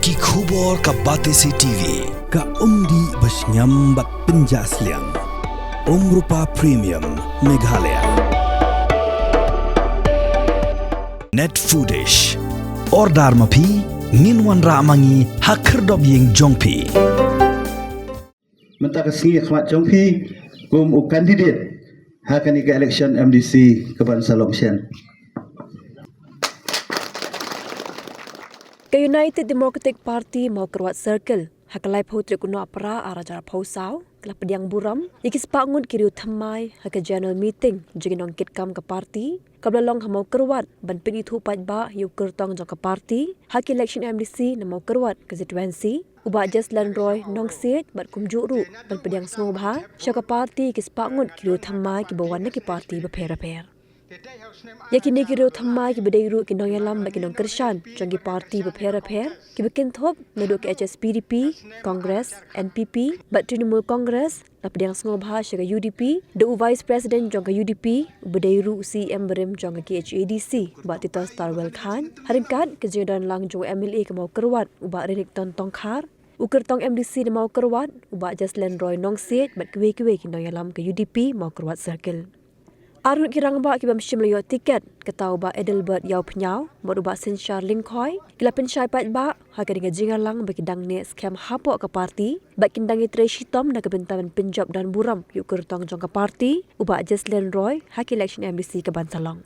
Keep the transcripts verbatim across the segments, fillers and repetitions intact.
Ki khubor ka Batesi T V. Ka umdih ba shngiam bad pynjah sliang. Umrupa Premium Meghalaya. Net Foodish. Order ma phi, ngin wanrah ma ngi ha khyrdop ïing jong phi. Mynta ka sngi ha khmat jong phi kum u candidate ha kane ka election M D C ka ban sa long shen. Ka United Democratic Party Mawkyrwat Circle ha ka laiphew tarik u Nohprah arhajar arphew saw ka la pdiang burom ïa ki spah ngut ki riew thymmai ha ka general meeting jong ki nongkitkam ka party kaba la long ha Mawkyrwat ban pynithuh paidbah ïa u kyrtong jong ka party ha ka election M D C na Mawkyrwat constituency, u Bah Jeslen Roy Nongsiej bad kumjuh ruh ban pdiang sngewbha sha ka party ki spah ngut ki riew thymmai kiba wan na ki party bapher bapher. Ïa kine ki riew thymmai kiba dei ruh ki nongïalam bad ki nongkyrshan jong ki party bapher bapher kiba kynthup naduh ka H S P D P, Congress, N P P bad Trinamool Congress, la pdiang sngewbha sha ka U D P da u Vice President jong ka U D P uba dei ruh u C E M barim jong ka K H A D C, u Bah Titosstarwell Chyne, ha ryngkat ka jingdon lang jong u M L A ka Mawkyrwat, u Bah Renikton Tongkhar, u kyrtong M D C na Mawkyrwat, u Bah Jeslen Roy Nongsiej bad kiwei kiwei ki nongïalam ka U D P Mawkyrwat Circle. Arngut ki rangbah ki bym shym la ïoh tiket, kata u Bah Adelbert Ïawphniaw bad u Bah Synshar Lyngkhoi, ki la pynshai paidbah ha ka dei ka jingïalang ba ki dang neh skhem hapoh ka party bad kin dang ïatrei shitom na ka bynta ban pynjop don burom ïa u kyrtong jong ka party, u Bah Jeslen Roy, ha ka election M D C ka ban sa long.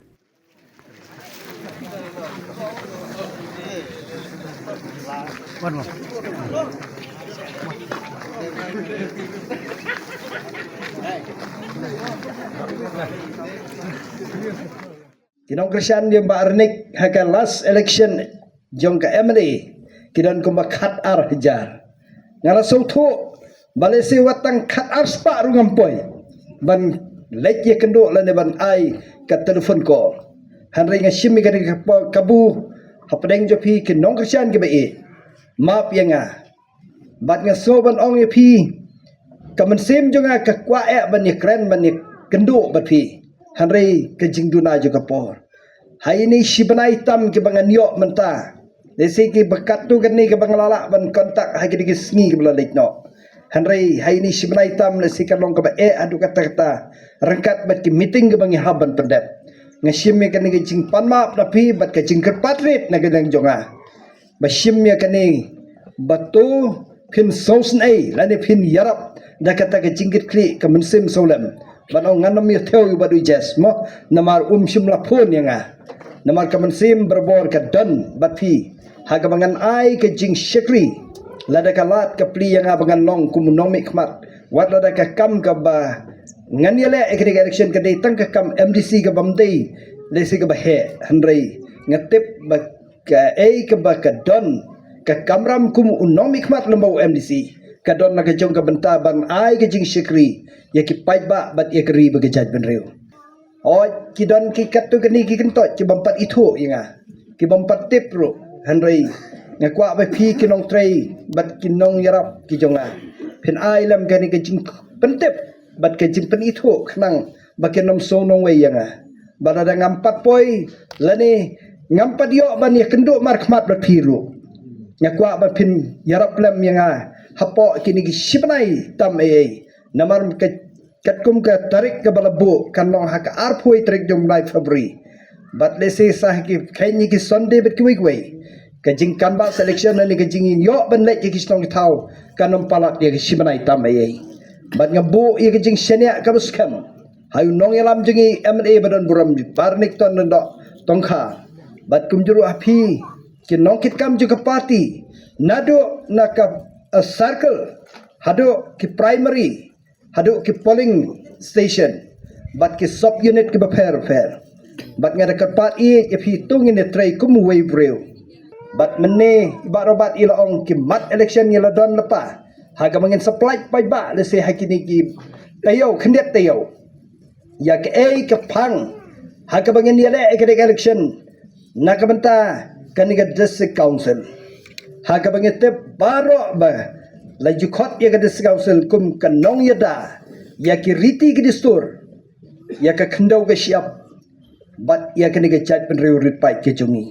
Ki nongkyrshan ïa u Bah Renik ha ka last election jong ka M L A ki don kumba khat ar hajar. Nga la sngewthuh ba lehse wat tang khat ar spah ruh ngam poi ban leit ïakynduh lane ban ai ka telephone call. Hynrei nga shim ïa kane ka kabu hapdeng jong phi ki nongkyrshan kiba ïeit. Map ïa nga. Bad nga sngew ban ong ïa phi, ka mynsiem jong nga ka kwah eh ban ïakren ban ïakynduh bad phi. Hynrei ka jingduna jong ka por. Ha ine i shi bnai tam kiba ngan ïoh mynta, lehse kiba katto katne kiba nga la lah ban contact ha kine ki sngi kiba la leit noh. Hynrei ha ine i shi bnai tam lehse ka long kaba eh haduh katta katta ryngkat bad ki meeting kiba ngi hap ban pyndep. Nga shim ïa kane ka jingpanmap na phi bad ka jingkyrpad rit na ka liang jong nga. Ba shim ïa kane, ba to phin sngewsynei lane phin ïarap da kata ka jingkitkhlieh ka mynsiem sawlem. Ban ong ngan ym ïa thew ïa u Bah Duh Jes mo, namar um shym la phone ïa nga. Namar ka mynsiem barabor ka don bad phi. Ha kaba ngan ai ka jingshakri, lada ka lad ka plie ïa nga ba ngan long kum u nongmihkhmat, wat lada ka kam kaba ngan ïaleh ïa kane ka election ka dei tang ka kam M D C kaba ym dei lehse kaba heh, hynrei nga tip ba kaei kaba ka don ka kamram kum u nongmihkhmat lem bad u M D C, ka don na ka jong ka bynta ban ai ka jingshakri ïa ki paidbah bad ïa ka ri bad ka jaitbynriew. Hooid, ki don ki katto katne ki kyntoit ki bym pat ithuh ïa nga, ki bym pat tip ruh, hynrei nga kwah ba phi ki nongtrei bad ki nongïarap ki jong nga phin ai lem kane ka jingpyntip bad ka jingpynithuh khnang ba kin ym sngew nongwei ïa nga. Ba lada ngam pat poi lane ngam pat ïoh ban ïakynduh markhmat bad phi ruh, nga kwah ba phin ïarap lem ïa nga hapoh kine ki shi bnai tam ei ei. Namar ka, katkum ka tarik kaba la buh kan long ha ka arphew tarik jong u bnai February. Bad lehse sa ha ki kheiñ ki Sunday bad kiwei kiwei, ka jingcanvass election lane ka jingïoh ban leit ïa ki shnong ki thaw kan ym palat ïa ki shi bnai tam ei ei. Bad nga buh ïa ka jingshaniah kaba skhem ha u nongïalam jong ngi, M L A ba don burom, Bah Renikton Lyngdoh Tongkhar. Bad kumjuh ruh ha phi ki nongkitkam jong ka party, naduh na ka, eh, circle haduh ki primary haduh ki polling station bad ki sub unit kiba pher pher. Bad nga da kyrpad ïa phi, to ngin ïatrei kum uwei u briew. Bad mynne i Bah Robert i la ong ki mat election ngi la don lypa ha kaba ngin sa pynlait paidbah lehse ha kine ki taïew khyndiat taïew ïa kaei ka phang ha kaba ngin ïaleh ïa kane ka election na ka bynta kane ka District Council. Ha kaba ngi tip baroh ba la ju khot ïa ka District Council kum ka nongïada ïa ki riti ki dustur, ïa ka khyndew ka shyiap bad ïa kane ka jaitbynriew rit paid ka jong ngi.